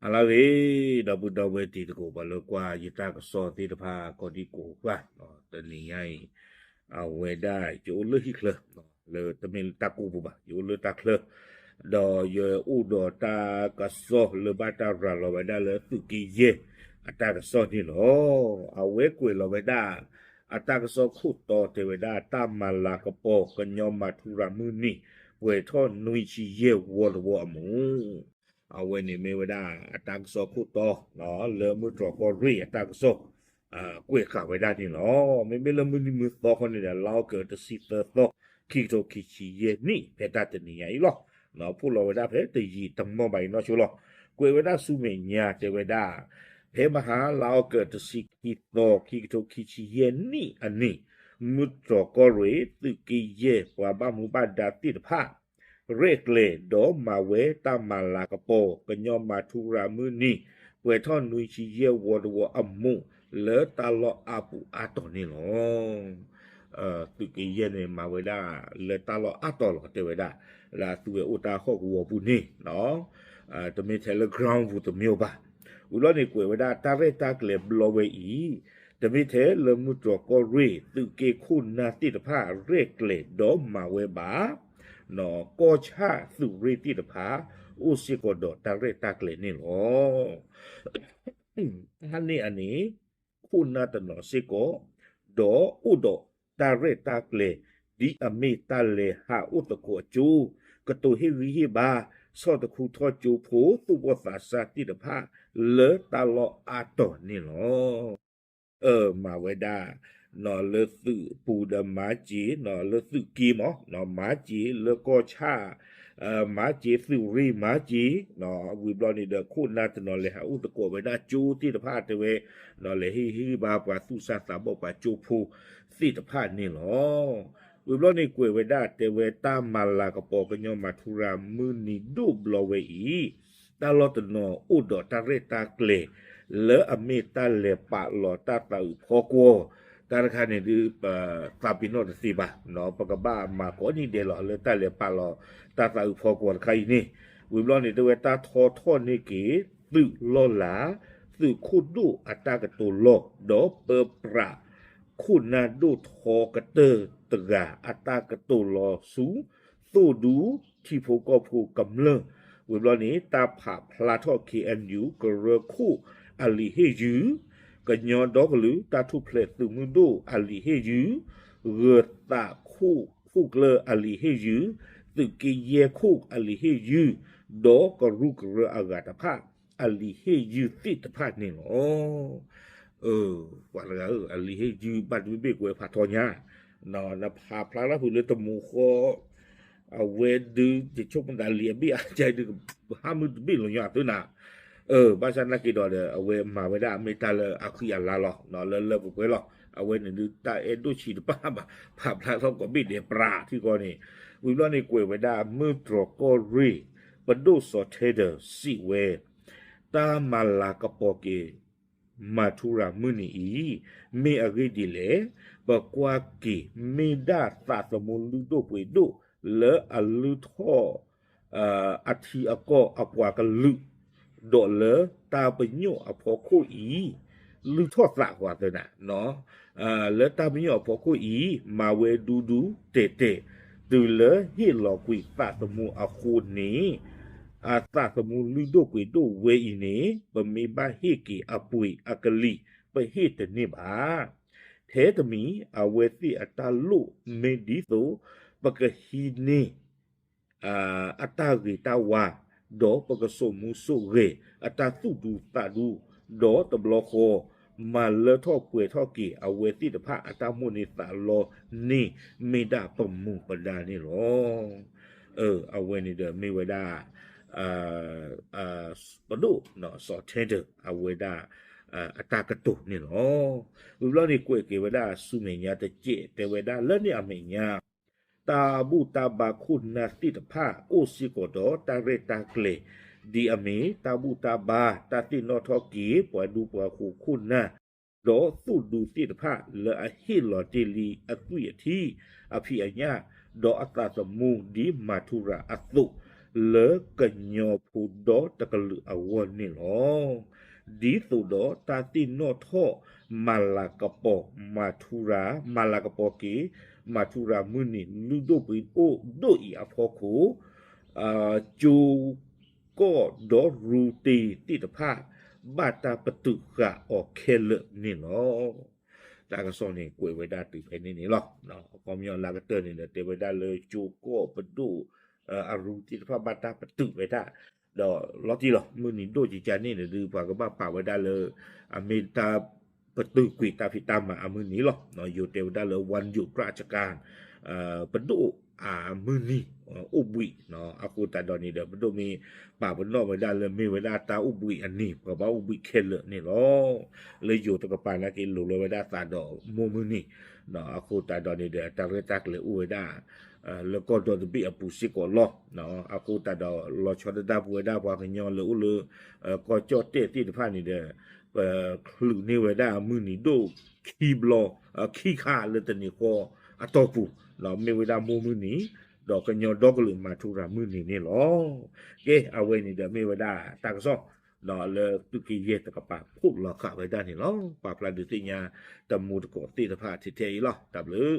ဟါလၢအဂ့ၤ ဒီပုၢ်ဒီဝဲၢ်တံၤသကိး ပှၤလၢကွၢ်ယတၢ်ကစီၣ်သ့ၣ်တဖၣ် ကိးဒံကိးဂၤ, တနံၤညါအံၤ အဝဲဒၣ်ယအိၣ်လၢဟံၣ်ချၢ လၢတမ့ၢ်လၢတၢ်ကိၢ်ပူၤဘၣ်, ယအိၣ်လၢတၢ်ချၢ, ဒီးယအိၣ်ဒီးတၢ်ကစီၣ်လၢဘၣ်တၢ်ရၤလီၤဝဲဒၣ်လၢသုးက့ယဲၢ်အတၢ်ကစီၣ်န့ၣ်လီၤ. အဝဲကွဲးလီၤဝဲဒၣ် အတၢ်ကစီၣ်ခိၣ်တီတဲဝဲဒၣ် တၢ်မၤလၤကပီၤကညီမၤထူရၤမုၢ်နံၤ ပှဲၤထီၣ်နွံဆံယဲၢ်ဝီတဝီအမူး, အဝဲန့ၣ်မ့ၢ်ဝဲဒၣ်အတၢ်ကစီၣ်ခိၣ်တီ လၢမုၢ်တြီၢ်ကီၢ်ရ့ၣ်အတၢ်ကစီၣ် ကွဲးဃာ်ဝဲဒၣ်န့ၣ်လီၤ. မ့မ့ၢ်လၢမုၢ်နံၤမုၢ်သီခီန့ၣ်ဒီး လါအီကူးတဆံသၢသီ ခံကထိခံဆံယဲၢ်နံၣ် ဖဲတၢ်တနံၤညါအံၤလီၤ. ဖီၣ်လီၤဝဲဒၣ်ဖဲတယံာ်တမီၢ်ဘၣ်အံၤနီၢ်ဆိလီၤ. ကွဲးဝဲဒၣ်ဆူမဲာ်ညါတဲဝဲဒၣ် ဖဲမဟါလါအီကူးတဆံခံသီ ခံကထိခံဆံယဲၢ်နံၣ်အနံၤ, မုၢ်တြီၢ်ကီၢ်ရ့ၣ် သုးက့ယဲၢ်ပှၤဘၣ်မူဘၣ်ဒါသ့ၣ်တဖၣ် ရဲၣ်ကျဲၤဒီးမၤဝဲတၢ်မၤလၤကပီၤ ကညီမၤထူရၤမုၢ်နံၤ ပှဲၤထီၣ်နွံဆံယဲၢ်ဝီတဝီအမူး လၢတၢ်လီၢ်အါပူၤအါတီၤန့ၣ်လီၤ. သုးက့ယဲၢ်န့ၣ် မၤဝဲဒၣ်လၢတၢ်လီၢ်အါတီၤလီၤ တဲဝဲဒၣ်, လၢအသုဝဲအိၣ်တၢ်ဟီၣ်ကဝီၤပူၤန့ၣ် တမ့ၢ်ထဲလၢ ground ပူၤတမ့ၢ်ဘၣ်. ဝံၤဘျီန့ၣ်ကွဲးဝဲဒၣ်တၢ်ရဲၣ်တၢ်ကျဲၤဘျီဝဲအံၤ, တမ့ၢ်ထဲလၢမုၢ်တြီၢ်ကီၢ်ရ့ၣ် သုးက့ခိၣ်နၢ်သ့ၣ်တဖၣ်ရဲၣ်ကျဲၤဒီးမၤဝဲဘၣ်, ကီၢ်ဆၣ်သုးရ့ၣ်သ့ၣ်တဖၣ် အိၣ်စ့ၢ်ကီးဒီးတၢ်ရဲၣ်တၢ်ကျဲၤန့ၣ်လီၤ. တၢ်န့ၣ်အန့ၣ် ခိၣ်နၢ်တနီၤစ့ၢ်ကီး ဒီးအိၣ်ဒီးတၢ်ရဲၣ်တၢ်ကျဲၤ ဒ်အမ့ၢ်တၢ်လဲၤဟးအိၣ်သကိးအကၠိ, ကတိၤဟ့ၣ်ဂံၢ်ဟ့ၣ်ဘါ, ဆီၣ်တခူထီၣ်ကၠိဖိသူၣ်ဘီၣ်သးစၢ်သ့ၣ်တဖၣ် လၢတၢ်လီၢ်အါတီၤန့ၣ်လီၤ. မၤဝဲဒၣ် လၢသုးပူၤဒီးမၤစ့ၤ, လၢသုးက့မး မၤစ့ၤ, လၢကီၢ်ဆၣ် မၤစ့ၤ, သုးရ့ၣ်မၤစ့ၤ, ဝံၤဘျီန့ၣ်ဒီး ခိၣ်နၢ်တနီၤလဲၤဟးအိၣ်သကိးဝဲဒၣ်ကၠိသ့ၣ်တဖၣ်တဲဝဲ, လဲၤဟ့ၣ်ဂံၢ်ဟ့ၣ်ဘါပှၤသူၣ်စၢ်သးဘီၣ်ပှၤကၠိဖိသ့ၣ်တဖၣ်န့ၣ်လီၤ. ဝံၤဘျီန့ၣ်ကွဲးဝဲဒၣ်တဲဝဲ တၢ်မၤလၤကပီၤကညီမၤထူရၤမုၢ်နံၤဒိၣ်ဘျီဝဲအံၤ, တၢ်လီၢ်တနီၤအိၣ်ဒီးတၢ်ရဲၣ်တၢ်ကျဲၤ လၢအမ့ၢ်တၢ်လဲၤပာ်လီၤတၢ်သးအုးဖီကွီၤ, တၢ်တခါန့ၣ်ဒုး ပသးပ့ၤနီၣ်တသ့ဘၣ်, ပကဘၣ်မၤကိးနံၤဒဲးလီၤ လၢတၢ်လဲၤပာ်လီၤတၢ်သးအုးဖီကွီၤတခါအံၤန့ၣ်, ဝံၤဘျီန့ၣ်တဲဝဲတၢ်ထီထီၣ်န့ၢ်က့ၤ သုးလီၢ်လၤ သုးခိၣ်ဒိၣ်အတၢ်ကတိၤလီၤ ဒီးပၢပြး ခိၣ်နၢ်ဒိၣ်ထီကတၢၢ်တဂၤအတၢ်ကတိၤလီၤဆူ သိၣ်ဒူထံဖိကီၢ်ဖိကမျၢၢ်, ဝံၤဘျီန့ၣ် တၢ်ဖးဖျါထီၣ် ခ့ၣ်အဲၣ်ယူၣ် ကရၢခိၣ်အလံာ်ဟ့ၣ်ယုၢ်, ကညီဒီကလုာ် တၢ်ထူၣ်ဖျဲးသုးမုၢ်ဒိၣ်အလံာ်ဟ့ၣ်ယုၢ်, ဂၢၤသးခိၣ်ခိၣ်ကျၢၢ်အလံာ်ဟ့ၣ်ယုၢ်, သုးက့ယဲၢ်ခိၣ်အလံာ်ဟ့ၣ်ယုၢ်, ဒီးကရူၢ်ကရၢအဂၤတဖၣ် အလံာ်ဟ့ၣ်ယုၢ်သ့ၣ်တဖၣ်န့ၣ်လီၤ. ပှၤတဂၤဧၢ, အလံာ်ဟ့ၣ်ယုၢ်ဘၣ်တဘ့ၣ်ဘ့ၣ်ကွဲးဖးထီညါ, နဖးဖျါထီၣ်ဖုးလၢတမူဃီ အဝဲဒုး ယဆိကမိၣ်သးလံာ်အဘ့ၣ်အါကဲဒုး ဟးမုၢ်တဘ့ၣ်လီၤညါသုနၤ, ဘၣ်ဆၣ်နာ်က့ၤဒီးဒီး အဝဲမၤဝဲဒၣ်အမ့ၢ်တၢ်လၢအဃံအလၤလီၤ, လၢလၢပှဲၤပှဲၤလီၤ. အဝဲန့ၣ်ဒုးတၢ်အဲၣ်ဒိၣ်ဆံးတပၣ်ဘၣ်, ဖးဖျါထီၣ်ကိးဘ့ၣ်ဒဲးပြးထံကီၢ်န့ၣ်, ဝံၤဘျီန့ၣ်ကွဲးဝဲဒၣ် မုၢ်တြီၢ်ကီၢ်ရ့ၣ် ပဒိၣ်စီၤထဲဒၢးစံးဝဲ တၢ်မၤလၤကပီၤက့ၤ မၤထူရၤမုၢ်နံၤအံၤ မ့ၢ်အဂ့ၢ်ဒ်လဲၣ်, ပကွၢ်က့ၤ မ့ၢ်ဒၣ်သးသမူလုၢ်ဒိၣ်ပှ့ၤဒိၣ် လၢအလုၢ်ထီၣ် အထံအကီၢ်အပှၤကလုာ် ဒီးလၢတၢ်ပညိၣ်အဖီခိၣ်အံၤ လုၢ်ထီၣ်သးကွၢ်သနၤ လၢတၢ်ပညိၣ်အဖီခိၣ်အံၤ မၤဝဲဒူဒူတဲာ်တဲာ် တုၤလၢဟ့ၣ်လီၤကွံာ်သးသမူအဃိန့ၣ်, အသးသမူလုၢ်ဒိၣ်ပှ့ၤဒိၣ်ဝဲအံၤန့ၣ် ပမ့ၢ်ဘၣ်ဟ့ၣ်က့ၤအပှ့ၤအကလံၤ ပဟ့ၣ်တန့ၢ်ဘၣ်. ထဲတမံၤ အဝဲသ့ၣ်အတၢ်လိၣ်မ့ၢ်ဒ်သိး ပကဟံးန့ၢ် အတၢ်ဂ့ၤတၢ်ဝါ, ဒီးပကစိာ်မူစိာ်ဂဲၤအတၢ်သူၣ်ဒူသးဒူ, ဒီးတဘျီဃီ မၤလၢထီၣ်ပှဲၤထီၣ်က့ၤ အဝဲသ့ၣ်တဖၣ်အတၢ်မိၣ်န့ၢ်သးလီန့ၣ် မ့ၢ်ဒၣ်ပမူပဒါန့ၣ်လီၤ. အဝဲန့ၣ်ဒီးမ့ၢ်ဝဲဒၣ် ပဒိၣ်စီၤထဲဒၢး အဝဲဒၣ် အတၢ်ကတိၤန့ၣ်လီၤ. ဝံၤဘျီန့ၣ်ကွဲးက့ၤဝဲဒၣ်ဆူမဲာ်ညါတစဲး တဲဝဲဒၣ်လၢန့ၣ်အမဲာ်ညါ တၢ်ဘူၣ်တၢ်ဘါခိၣ်နၢ်သ့ၣ်တဖၣ် အိၣ်စ့ၢ်ကီးဒီးတၢ်ရဲၣ်တၢ်ကျဲၤ ဒ်အမ့ၢ် တၢ်ဘူၣ်တၢ်ဘါ တၢ်သ့ၣ်နီၣ်ထီၣ်က့ၤ ပှၤဒူပှၤယိၤခိၣ်နၢ် ဒီးသိၣ်ဒူသ့ၣ်တဖၣ် လၢအဟ့ၣ်လီၤတ့ၢ်လံအသွံၣ်အထံ အဖံးအညၣ် ဒီးအသးသမူဒ်မၤထူရၤအသိး လၢကညီဖိဒီတကလုာ်အဂီၢ်န့ၣ်လီၤ. ဒ်သိးဒီးတၢ်သ့ၣ်နီၣ်ထီၣ် မၤလၤကပီၤ မၤထူရၤ မၤလၤကပီၤက့ၤ မၤထူရၤမုၢ်နံၤလုၢ်ဒိၣ်ပှ့ၤဒိၣ်ဒိၣ်အံၤအဖီခိၣ် ကၠိကီၢ်ဒီရူတ့ၤသ့ၣ်တဖၣ် ဘၣ်တၢ်ပတုာ်ဃာ်အီၤခဲလၢာ်န့ၣ်လီၤ. တၢ်ကစီၣ်န့ၣ် ကွဲးဝဲဒၣ်တုၤဖဲန့ၣ်န့ၣ်လီၤ. အခီပညီအလၤကတၢၢ်န့ၣ်ဒီး တဲဝဲဒၣ်လၢကၠိကီၢ်ပဒိၣ် အရူသ့ၣ်တဖၣ်ဘၣ်တၢ်ပတုာ်ဝဲဒၣ် ဒီးလီၤတံၢ်လီၤ မုၢ်နံၤဒိၣ်ကကန့ၣ်ဒီး ပှၤကဘၣ်ပာ်ဝဲဒၣ်လၢ အမ့ၢ်တၢ်ပတုာ်ကွံာ်တၢ်ဖံးတၢ်မၤအမုၢ်နံၤလီၤ. ယိၤတဲဝဲဒၣ်လၢ วันหยุดราชการ ပဒိၣ်အမုၢ်နံၤ အိၣ်ဘှံး အဃိသတးဒီးန့ၣ်ဒီး ပဒိၣ်မ့ၢ်ပာ်ပနီၣ်ဝဲဒၣ်လၢမ့ၢ်ဝဲဒၣ်တၢ်အိၣ်ဘှံးအနံၤ ပှၤဘၣ်အိၣ်ဘှံးခဲလၢာ်န့ၣ်လီၤ. လၢယိၤတကပၤနာ်က့ လိၤလီၤဝဲဒၣ်သးဒီးမိၢ်မုၢ်နံၤ အဃိသတးဒီးန့ၣ်ဒီး တၢ်ရဲၣ်တၢ်ကျဲၤအိၣ်ဝဲဒၣ် လၢကီၢ်ဒီတဘ့ၣ်အပူၤစ့ၢ်ကီးလီၤ. အဃိသတးဒီး လီၤဆီဒၣ်တၢ်ပဝဲဒၣ်ပှၤကညီလၢအိၣ်လၢ ကီၢ်ကၠီၣ်တဲၣ်သ့ၣ်တဖၣ်န့ၣ်ဒီး ပချုးန့ၢ်ဝဲဒၣ်မုၢ်နံၤဒိၣ်ခံဘျီ ခံခါလၢတနံၤဃီအတီၢ်ပူၤ မ့ၢ်ဝဲဒၣ်မိၢ်မုၢ်နံၤ ဒီးကညီဒီကလုာ်မၤထူရၤမုၢ်နံၤန့ၣ်လီၤ. ကဲ အဝဲန့ၣ်ဒီးမ့ၢ်ဝဲဒၣ်တၢ်ကစီၣ် ဒီးလၢသုးက့ယဲၢ်တကပၤဖီၣ်လီၤဃာ်ဝဲဒၣ်န့ၣ်လီၤ. ပာ်ဖျါဒုးသ့ၣ်ညါတမူတကိးသ့ၣ်တဖၣ်ထဲထဲအံၤလီၤ. တၢ်ဘျုး